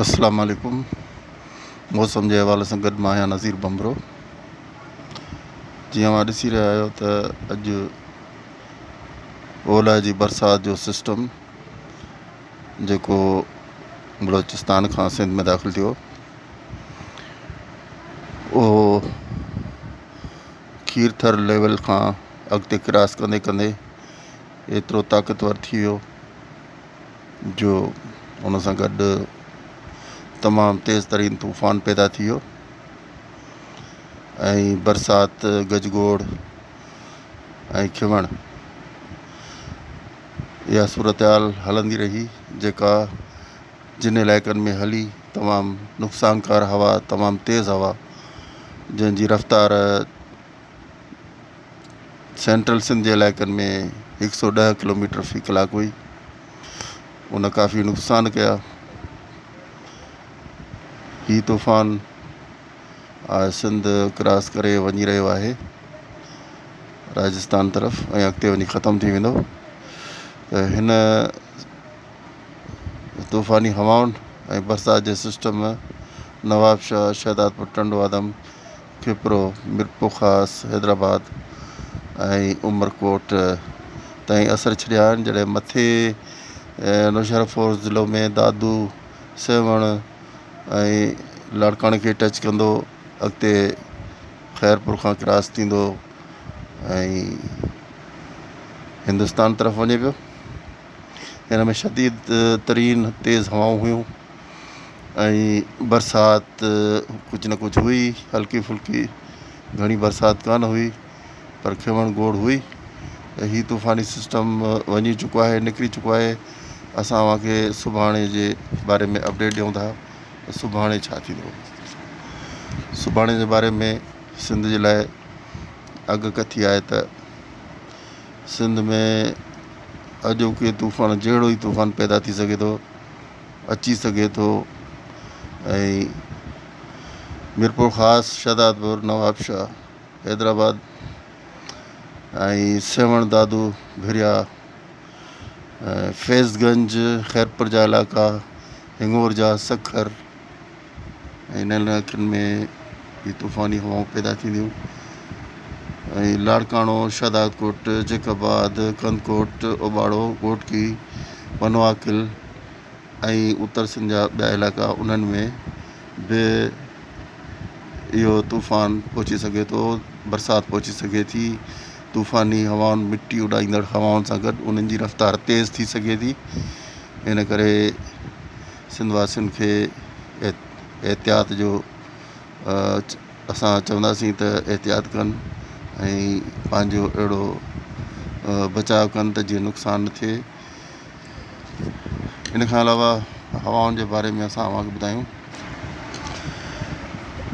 اسلام عليڪم موسم جي حوالي سان گڏ مان آهيان نظير ڀنڀرو جيئن اوهان ڏسي رهيا آهيو ته اڄ اولهه جي برسات جو سسٽم جيڪو بلوچستان کان سنڌ ۾ داخل ٿيو اهو کير ٿر ليول کان اڳتي ڪراس ڪندي ڪندي ايترو طاقتور ٿي ويو جو ان سان گڏ تمام تيز ترين طوفان پيدا ٿي ويو ۽ برسات گجگوڙ ۽ کنوڻ اها صورتحال هلندي رهي جيڪا جن علائقن ۾ هلي تمام نقصانڪار هوا تمام تيز هوا جنهن جي رفتار سينٽرل سنڌ جي علائقن ۾ هڪ سو ڏهه ڪلو ميٽر في ڪلاڪ هئي ان ڪافي نقصان ڪيا هي طوفان سنڌ ڪراس ڪري وڃي رهيو آهي راجستان طرف ۽ اڳتي وڃي ختم ٿي ويندو ته هن طوفاني هوائن ۽ برسات جي سسٽم نوابشاهه شهدادپور ٽنڊو آدم کپرو، ميرپورخاص، حيدرآباد ۽ عمرڪوٽ تائين اثر ڇڏيا آهن جڏهن مٿي نوشهروفيروز ضلعو ۾ دادو، سيوهڻ ۽ لاڙڪاڻي کي ٽچ ڪندو اڳتي خيرپور کان ڪراس ٿيندو ۽ هندستان طرف وڃي پيو هن ۾ شديد ترين تيز هوائون هيون ۽ برسات ڪجهه نه ڪجهه هئي هلڪي ڦلڪي گهڻي برسات ڪانه هئي پر کنوڻ گوڙ هئي ته هي طوفاني سسٽم وڃي چڪو آهي نڪري چڪو آهي اسان اوهان کي سڀاڻي جي باري ۾ اپڊيٽ ڏيون ٿا ته سڀاڻي ڇا ٿيندو سڀاڻي جي باري ۾ سنڌ جي لاء اڳڪٿي آهي ته سنڌ ۾ اڄوڪي طوفان جهڙو ئي طوفان پيدا ٿي سگهي ٿو اچي سگهي ٿو ۽ ميرپورخاص شهدادپور نوابشاهه حيدرآباد ۽ سيوهڻ دادو ڀريا ۽ فيض گنج خيرپور جا علائقا هڱورجا سکر ۽ انهن علائقن ۾ هي طوفاني هوائون پيدا ٿينديون ۽ لاڙڪاڻو شهدادڪوٽ جيڪب آباد ڪنڌڪوٽ اوٻاڙو گهوٽڪي پنوعاقل ۽ اتر سنڌ جا ٻيا علائقا انهن ۾ به اهو طوفان پهچي سگهي ٿو برسات پهچي سگهي ٿي طوفاني هوائن مٽي اڏائيندڙ هوائن سان گڏ انهن جي رفتار تيز ٿي سگهي ٿي ان ڪري سنڌ واسين کي احتياط جو اسان چونداسين ته احتياط ڪن ۽ پنهنجو اهڙو بچاءُ ڪن ته جيئن نقصان نه ٿئي ان کان علاوه هوائن جي باري ۾ اسان اوهان کي ٻڌايون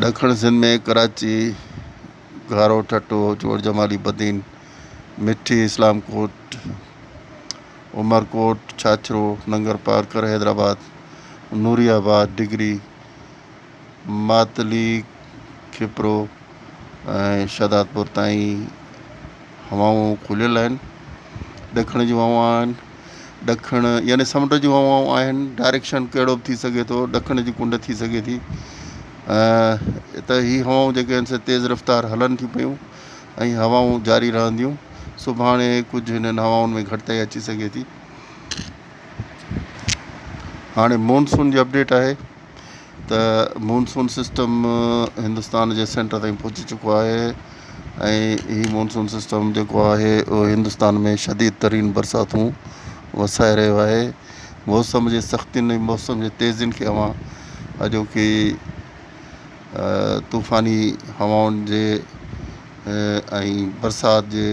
ڏکڻ سنڌ ۾ ڪراچي گهارو ٺٽو چوهڙ جمالي بدين مٺي اسلام ڪوٽ عمرڪوٽ، ڇاڇرو، ننگر پارڪر، حيدرآباد، نوري آباد، ڊگري، ماتلي، کپرو ۽ شهدادپور تائين هوائون کليل آهن. ڏکڻ جون هوائون آهن. ڏکڻ يعني سمنڊ جون هوائون آهن. ڊائريڪشن ڪهڙو به ٿي سگهي ٿو. ڏکڻ جي ڪنڊ ٿي سگهي ٿي. ته هي هوائون جيڪي آهن سي تيز رفتار هلن ٿيون پيون. ۽ هوائون جاري رهنديون سڀاڻي ڪجهه هنن هوائن ۾ گهٽتائي اچي سگهي ٿي هاڻي مونسون جي اپڊيٽ آهي ته مونسون سسٽم هندستان جي سينٽر تائين پهچي چڪو آهي ۽ هي مونسون سسٽم جيڪو آهي اهو هندستان ۾ شديد ترين برساتون وسائي رهيو آهي موسم جي سختين ۽ موسم جي تيزين کي اوهان اڄوڪي طوفاني هوائن جي ۽ برسات جي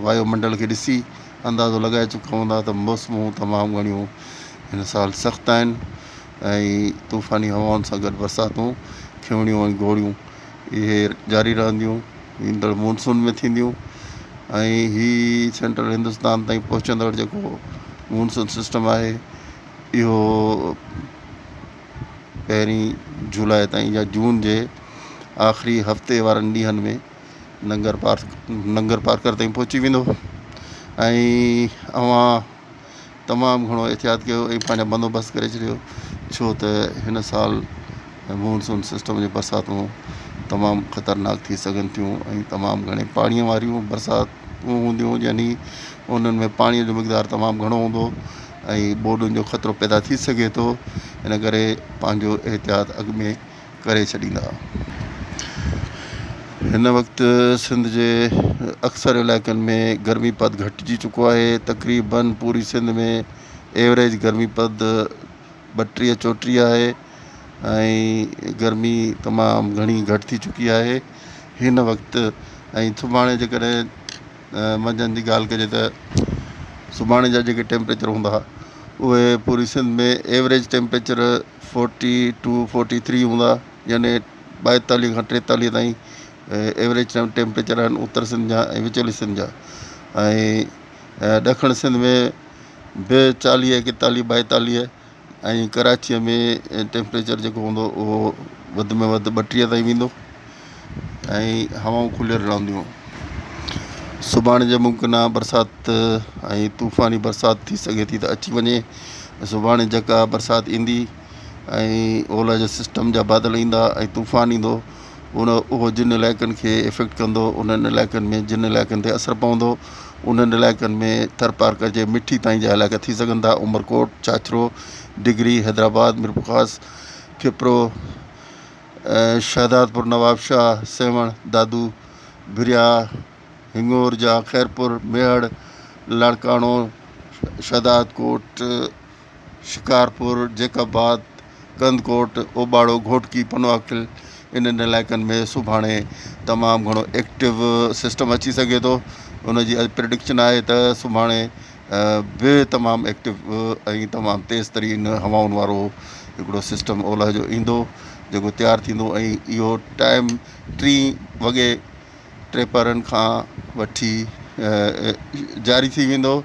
وايو منڊل کي ڏسي اندازو لڳائي چڪا هوندا ته موسمون تمام گهڻيون هن سال سخت آهن ۽ طوفاني هوائن سان گڏ برساتون کنوڻيون ۽ گوڙيون اهي جاري رهنديون ايندڙ مونسون ۾ ٿينديون ۽ هي سينٽرل هندستان تائين پهچندڙ جيڪو مونسون سسٽم آهي اهو پهرين جولاء تائين يا جون جي آخري هفتي وارن ڏينهن ۾ ننگر پارڪ ننگر پارڪر تائين پهچي ويندو ۽ اوهان تمام گهڻو احتياط ڪيو ۽ پنهنجا بندوبست ڪري ڇڏيو ڇو ته هن سال مونسون سسٽم جون برساتون تمام خطرناڪ ٿي سگهن ٿيون ۽ تمام گهڻي پاڻيء واريون برساتون هونديون يعني انهن ۾ پاڻيء جو مقدار تمام گهڻو هوندو ۽ ٻوڏن جو خطرو پيدا ٿي سگهي ٿو ان ڪري پنهنجو احتياط اڳ ۾ ڪري ڇڏيندا. هن وقت سنڌ جي اڪثر علائقن ۾ گرمي پد گهٽجي چڪو آهي تقريبن پوري سنڌ ۾ ايوريج گرمي پد 32 34 آهي ۽ گرمي تمام گهڻي گهٽ ٿي چڪي آهي هن وقت ۽ سڀاڻي جيڪڏهن منجهند جي ڳالهه ڪجي ته سڀاڻي جا جيڪي ٽيمپريچر هوندا اهي پوري سنڌ ۾ ايوريج ٽيمپريچر 42 43 هوندا يعني 42 کان 43 تائين ايوريج ٽيمپريچر آهن اتر سنڌ جا ۽ وچولي سنڌ جا ۽ ڏکڻ سنڌ ۾ به 40 41 42 ۽ ڪراچيء ۾ ٽيمپريچر جيڪو هوندو اهو وڌ ۾ وڌ 32 تائين ويندو ۽ هوائون کليل رهنديون. سڀاڻي جي ممڪن آهي برسات ۽ طوفاني برسات ٿي سگهي ٿي ته اچي وڃي سڀاڻي جيڪا برسات ايندي ۽ اولهه جي سسٽم جا بادل ايندا ۽ طوفان ايندو ان اهو جن علائقن کي افيڪٽ ڪندو انهن علائقن ۾ جن علائقن تي اثر پوندو انهن علائقن ۾ ٿرپارڪر جي مٺي تائين جا علائقا ٿي سگهن ٿا عمرڪوٽ ڇاڇرو ڊگري حيدرآباد ميرپورخاص کپرو شهدادپور نوابشاهه سيوهڻ دادو ڀريا هنڱورجا خيرپور ميهڙ لاڙڪاڻو شهدادڪوٽ شڪارپور، جيڪب آباد، ڪنڌڪوٽ، اوٻاڙو، گهوٽڪي، پنوعاقل انهن علائقن ۾ سڀاڻي تمام گهڻو ايڪٽو سسٽم اچي سگهي ٿو ان جي اڄ پرڊڪشن آهي ته سڀاڻي به تمام ايڪٽو ۽ تمام تيز ترين هوائن وارو هڪڙو سسٽم اولهه جو ايندو جيڪو تيار ٿيندو ۽ اهو ٽائيم ٽين وڳي ٽيپهرن کان وٺي جاري ٿي ويندو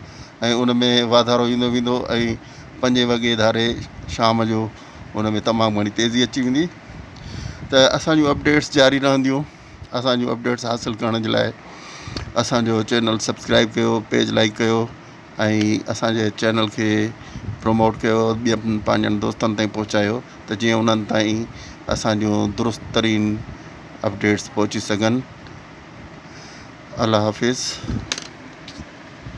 ۽ ان ۾ واڌارو ايندو ويندو ۽ پنجين وڳي ڌاري شام جو ان ۾ تمام گهڻي تيزي اچي ويندي ته اسان جون اپڊيٽس جاري رهنديون اسان جون اپڊيٽس حاصل ڪرڻ جي لاء اسانجو چينل سبسڪرائب ڪيو پيج لائڪ ڪيو ۽ اسانجي چينل کي پروموٽ ڪيو ٻين پنهنجن دوستن تائين پهچايو ته جيئن انهن تائين اسان جون درست ترين اپڊيٽس پهچي سگهن الله حافظ.